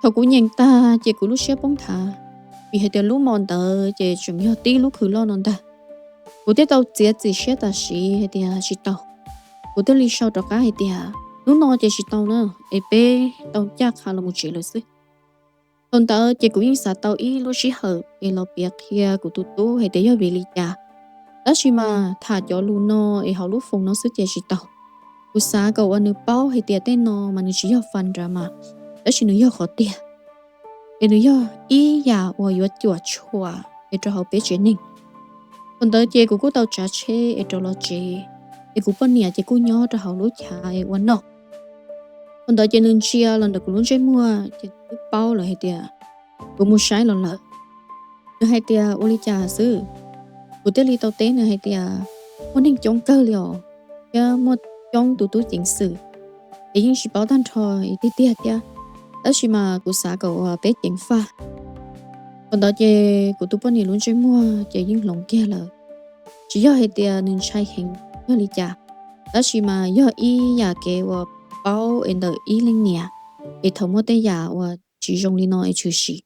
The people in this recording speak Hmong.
Thaum kuv nyeem tag ces kuv lub siab poob nthav, vim hais tias lub hmo ntawd ces tseem yog tib lub khw loj no ntag. Kuv thiaj tau txiav txim siab tam sim hais tias tsis tau. Kuv thiaj li sau rov qab hais tias hnub no ces tsis tau na, es peb tau ncaj qha los mus tsev lawm xwb. Thaum ntawd ces kuv yeej xav tau ib lub sij hawm es los piav qhia kuv tus tub hais tias yog vim li cas. Tab sis mas tham cov lus no es hauv lub foos no xwb ces tsis tau. Kuv xav kom uas nws paub hais tias tej no mas nws tsis yog fun drama, tab sis nws yog qhov tiag, es nws yog ib yam uas yuav cuam tshuam es rau hauv peb tsev neeg. Thaum ntawd ces kuv kuj tau tsav tsheb es rov los tsev, es kuv poj niam ces kuj nyob rau hauv lub chav es ua noj. Thaum ntawd ces nws ntsia los ntawm kuv lub ntsej muag ces nws twb paub lawm hais tias kuv mus saib los lawm. Nws hais tias ua li cas xwb? Kuv thiaj li tau teb nws hais tias muaj neeg coob kawg li os, thiab muaj coob tus tub ceev xwm, es yeej tsis paub tag nrho tiag tiag thiab, tab sis mas kuv xav kom uas peb ceev faj. Thaum ntawd ces kuv tus poj niam lub ntsej muag ces yeej hloov kiag lawm. Tsis yog hais tias nws ntshai heev yog li cas, tab sis mas yog ib yam kev uas paub es ntawm ib leej niam, es thaum muaj tej yam uas tsis zoo li no es tshwm sim